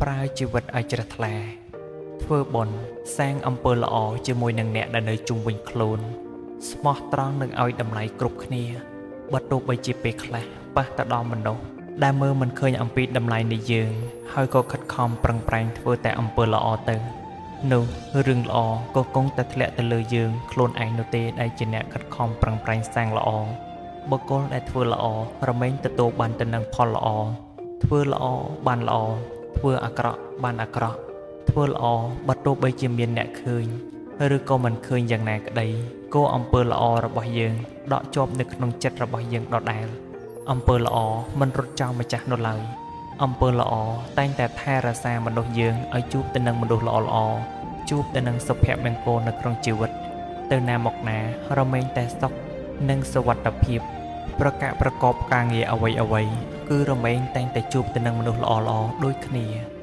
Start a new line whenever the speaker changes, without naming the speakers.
ប្រើជីវិតឲ្យជ្រះថ្លា ធ្វើបុណ្យសាងអំពើល្អជាមួយនឹងអ្នកដែលនៅជុំវិញខ្លួន ស្មោះត្រង់និងឲ្យតម្លៃគ្រប់គ្នាបើទោះបីជាពេលខ្លះប៉ះទៅដល់មនុស្សដែលមើលមិនឃើញអំពីតម្លៃនៃយើង ហើយក៏ខិតខំប្រឹងប្រែងធ្វើតែអំពើល្អទៅនោះរឿងល្អក៏គង់តែធ្លាក់ទៅលើយើងខ្លួនឯងនោះទេដែលជាអ្នកខិតខំប្រឹងប្រែងសាងល្អបុគ្គលដែលធ្វើល្អរមែងទទួលបានទៅនឹងផលល្អធ្វើល្អបានល្អធ្វើអាក្រក់បានអាក្រក់ធ្វើល្អបើទោះបីជាមានអ្នកឃើញ ឬក៏មិនឃើញយ៉ាងណាក្តីគោអំពើល្អរបស់យើងដក់ជាប់នៅក្នុងចិត្តរបស់យើងដដែលអំពើល្អមិនរត់ចោលម្ចាស់នោះឡើយអំពើល្អតែងតែថែរក្សាមនុស្សយើងឲ្យជួបទៅនឹងមនុស្សល្អៗជួបទៅនឹងសុភមង្គលនៅក្នុងជីវិត ទៅណាមកណារមែងតែសុខនិងសុវត្ថិភាព ប្រកាសប្រកបការងារអ្វីអ្វីៗគឺរមែងតែងតែជួបទៅនឹងមនុស្សល្អៗដូចគ្នា។